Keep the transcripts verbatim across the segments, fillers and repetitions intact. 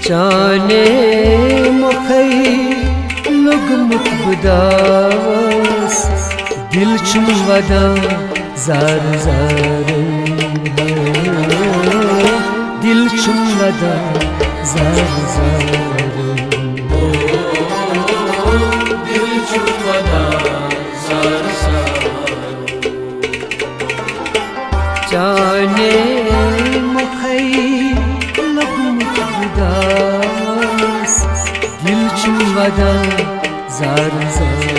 چانے مۄکھے لوٚگمُت بہٕ داوَس، دِل چھُم وَدان زارٕ زارٕ۔ دِل چھُم وَدان زارٕ زارٕ۔ چانے مۄکھے لوٚگمُت بہٕ داوَس، دِل چھُم وَدان زارٕ زارٕ۔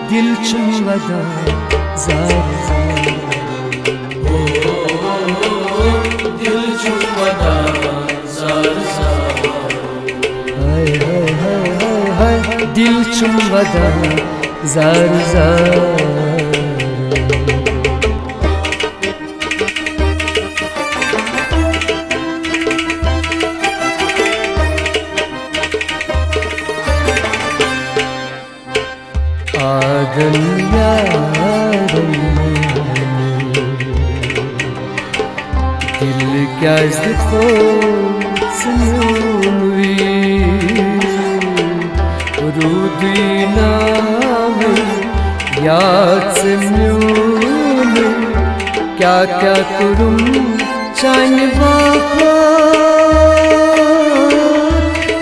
دِل چھُم وَدان زارٕ زارٕ۔ ہاے، ہاے، ہاے، ہاے، ہاے، دِل چھُم وَدان زارٕ زارٕ۔ آدن یارن میانہِ، دِل کیازِ کھوژ میونوٕے؟ روٗدُے ناوٕے یاد ژٕ میونُے۔ کیٛاہ کیٛاہ کوٚرُم چانہِ باپتھ،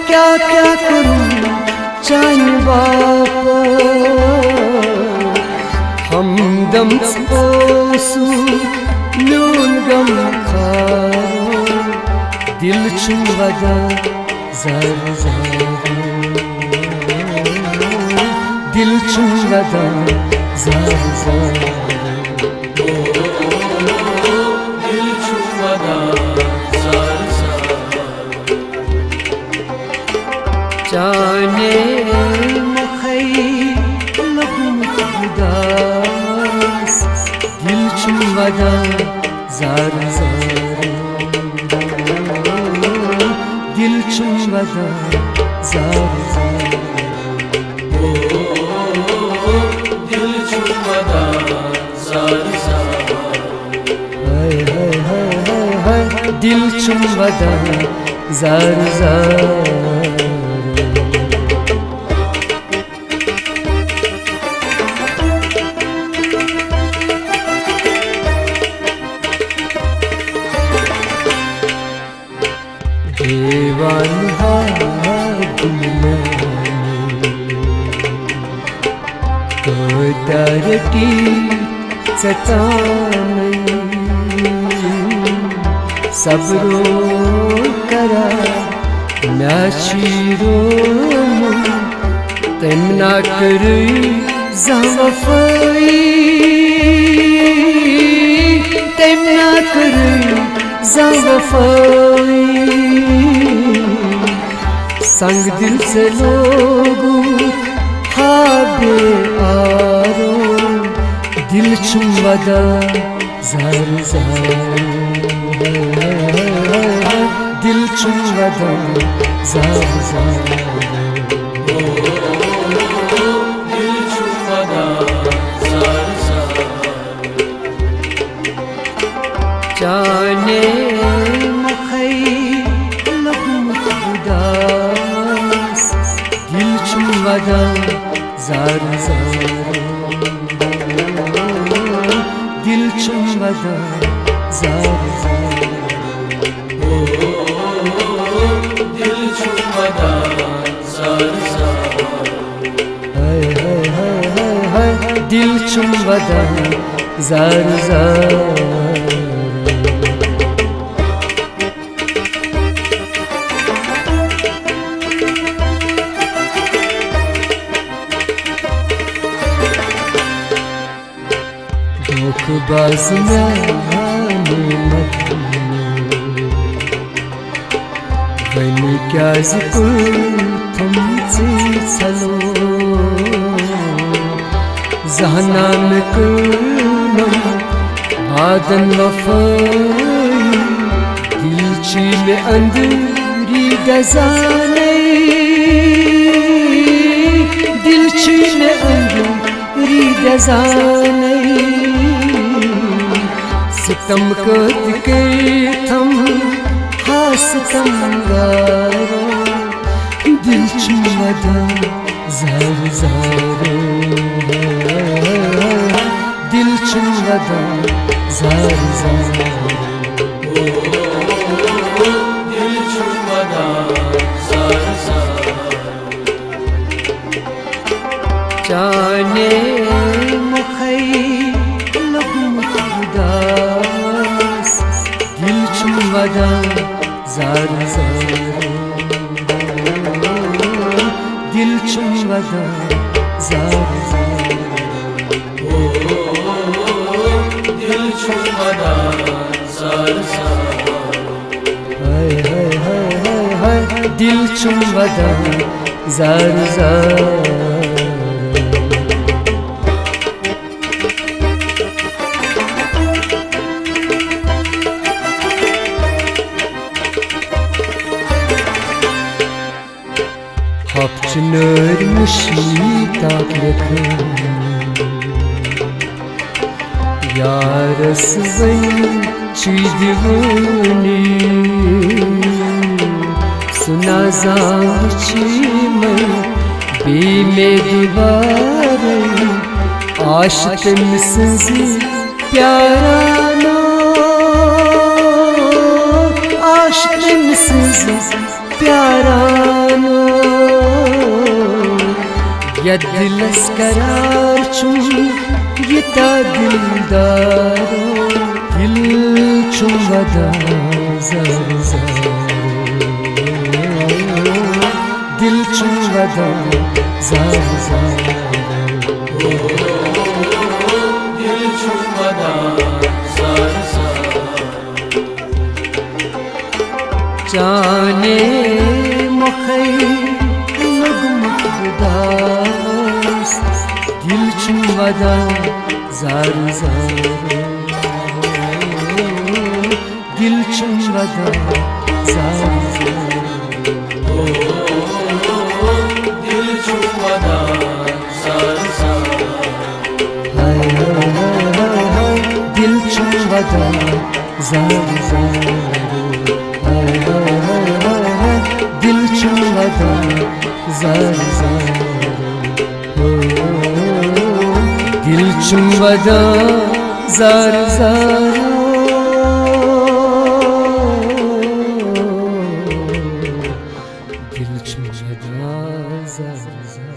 کیٛاہ کیٛاہ کوٚرُم چانہِ باپتھ۔ ہمدم ژٕ اوسُکھ میون غم خار۔ دِل چھُم وَدان زارٕ زارٕ۔ دِل چھُم وَدان زارٕ زارٕ۔ چانے مۄکھے لوٚگمُت بہٕ داوَس، دِل چھُم وَدان زارٕ زارٕ۔ دِل چھُم وَدان زارٕ زارٕ۔ ہاے، ہاے، ہاے، ہاے، ہاے، دِل چھُم وَدان زارٕ زارٕ۔ دیوان ہا دُنیا کۭتیٛاہ رٔٹی ژےٚ تانَے؟ صبرو کرا مےٚ چھی رومُت، تٔمۍ نا کٔرٕے زانٛہہ وفٲیی، تٔمۍ نا کٔرٕے زانٛہہ وفٲیی۔ سنگ دِل ژےٚ لوگُتھ ہا بے آرو، دِل چھُم وَدان زارٕ زارٕ۔ دِل چھُم وَدان زارٕ زارٕ۔ چانے مۄکھے لوٚگمُت بہٕ داوَس، دِل چھُم وَدان زارٕ زارٕ۔ دِل چھُم وَدان زارٕ زارٕ۔ ہاے، ہاے، ہاے، ہاے، ہاے، دِل چھُم وَدان زارٕ زارٕ۔ دھوکہٕ باز میانہِ مدنہٕ، وۄنۍ کیازِ کوٚرتھم ژےٚ ژھلو؟ زانان کٲنم وعدن وفٲیی، دِل چھی مےٚ أنٛدری دزانے، دِل چھی مےٚ أنٛدری دزانے۔ ستم کٲتۍ کٔرتھم ستمگارو، دل چھُم ودان زارٕ زارٕ، دل چھُم ودان زارٕ زارٕ۔ دل چھُم ودان زارٕ زارٕ۔ چانے مُخے لوٚگمُت اُداس، دل چھُم ودان زارٕ زارٕ، دل چھُم ودان زارٕ زارٕ۔ دل چھُم ودان زارٕ زارٕ۔ ہاے ہاے ہاے ہاے ہاے، دل چھُم ودان زارٕ زارٕ۔ ہۄپھ چنٲرۍ مُشی تاپھ لیکھان، یارس وۄنۍ چھُے دیوٲنی۔ سُہ نہ زانٛہہ وٕچھی مےٚ بیٚیہِ مےٚ دُبارَے۔ آش تٔمۍ سٕنٛزِ پیارانو، آش تٔمۍ سٕنٛزِ پیارانو، یتھ دلس قرار چھُم یہِ تا دلدارو۔ دل چھُم ودان زارٕ زارٕ، دل چھُم ودان زارٕ زارٕ۔ دل چھُم ودان زارٕ زارٕ۔ چانے مُخے لوٚگمُت اُداس، دل چھُم ودان زارٕ زارٕ، دل چھُم ودان زارٕ زارٕ۔ دل چھُم ودان زارٕ زارٕ۔ ہاے ہاے ہاے ہاے ہاے، دل چھُم ودان زارٕ زارٕ۔ ہاے ہاے ہاے ہاے ہاے، دل چھُم ودان زارٕ زارٕ۔ او، دل چھُم ودان زارٕ زارٕ۔ دل چھُم ودان زارٕ زارٕ۔